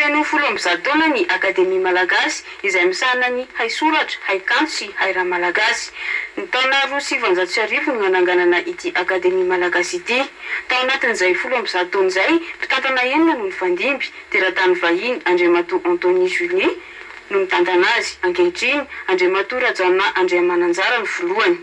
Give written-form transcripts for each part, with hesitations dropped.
Feno 110 taona ny Akademia Malagasy, izay misahana ny haisoratra, haikanto sy hairaha malagasy. Ny taona 1902 no nananganana ity Akademia Malagasy ity. Tao anatin'izay 110 taona izay, mpitantana enina no nifandimby, teratany vahiny Andriamatoa Anthony Julie no mitantana azy, ankehitriny, Andriamatoa Rajaonah Andriamananjara no filohany.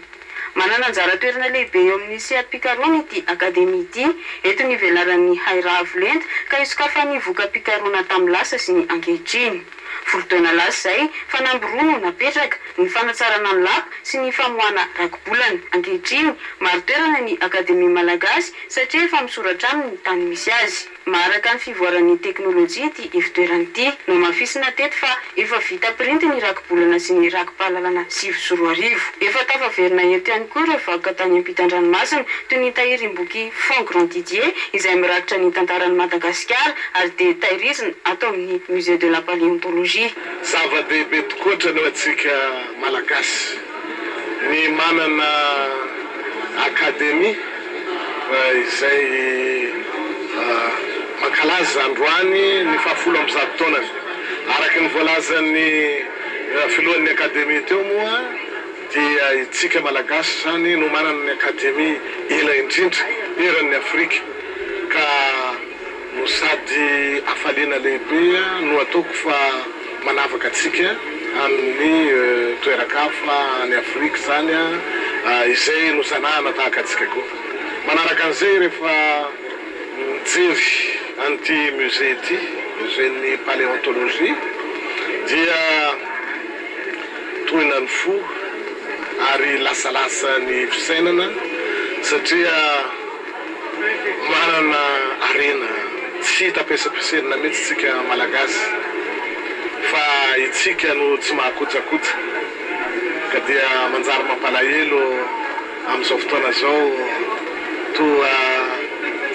Manana anjara toerana lehibe eo amin'ny seha-pikarohana ity Akademia ity. Eto ny velaran'ny hairaha avo lenta ka isokafan'ny voka-pikarohana tamin'ny lasa sy ny ankehitriny. 10 taona lasa izay, fanamby roa no napetraka, ny fanatsarana ny lapa sy ny famoahana rakibolana. Ankehitriny, marin-toerana ny Akademia Malagasy satria efa misoratra aminy ny tany misy azy. Maharaka ny fivoaran'ny teknolojia ity ivotoerana ity. Nohamafisina teto fa efa vita printy ny rakibolana sy ny rakipahalalana 2009. Efa tafaverina eto ihany koa ireo vakoka tany ampitan-dranomasina toy ny tahirim-boky Fonds Grandidier izay mirakitra ny tantaran'i Madagasikara ary dia tahirizina ato amin'ny Musée de la Paléontologie. Zava-dehibe tokoatra ny ho antsika Malagasy ny manana Akademia izay mankalaza androany ny fahafolo amby zato taonany. Araka ny voalazan'ny filohan'ny Akademia teo moa dia itsika Malagasy izany no manana ny Akademia ela indrindra eran'ny Afrika ka no sady hafaliana lehibe no ataoko fa manavaka antsika amin'ny toeran-kafa any Afrika izany izay nozanahana tahaka antsika koa. Manaraka an'izay rehefa mijery an'ity musée ity, musée-n'ny paléontologie, dia tohina ny fo ary lasalasa ny fisainana satria manana harena tsy hita pesapesenina mihitsy tsika Malagasy fa itsika no tsy mahakojakoja ka dia manjary mampalahelo amin'izao fotoana izao toa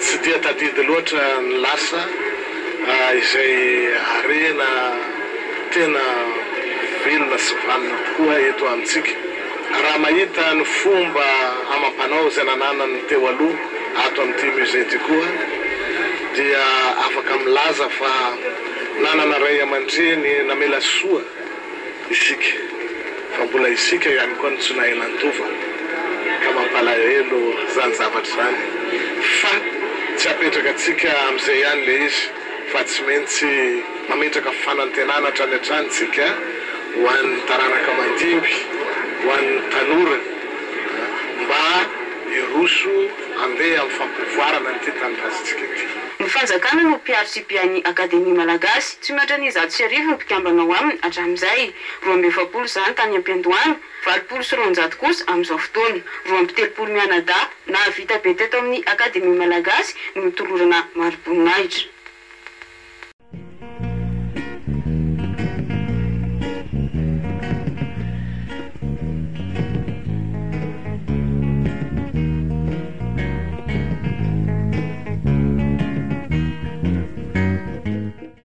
tsy dia tadidy loatra ny lasa izay harena tena velona sy vanona tokoa eto amintsika. Raha mahita ny fomba amam-panao izay nananan'ny teo aloha ato amin'ity musée ity koa dia afaka milaza fa nanana ray aman-dreny namela soa isika fa mbola isika ihany koa no tsy nahay nandova ka mampalahelo izany zavatra izany fa tsy apetraka antsika amin'izay ihany ilay izy fa tsy maintsy mametraka fanantenana hatrany hatrany tsika ho an'ny taranaka mandimby, ho an'ny tanora mba hiroso handeha amin'ny fampivoarana an'ity tanindrazantsika ity. Ny fanjakana no mpiaro sy mpiahy ny Akademia Malagasy. Tsy mihoatra ny 101 ny mpikambana ao aminy hatramin'izay. 42 izany tany am-piandohana, 280 kosa amin'izao fotoana. 32 mianadahy nahavita be teto amin'ny Akademia Malagasy no notolorana mari-boninahitra.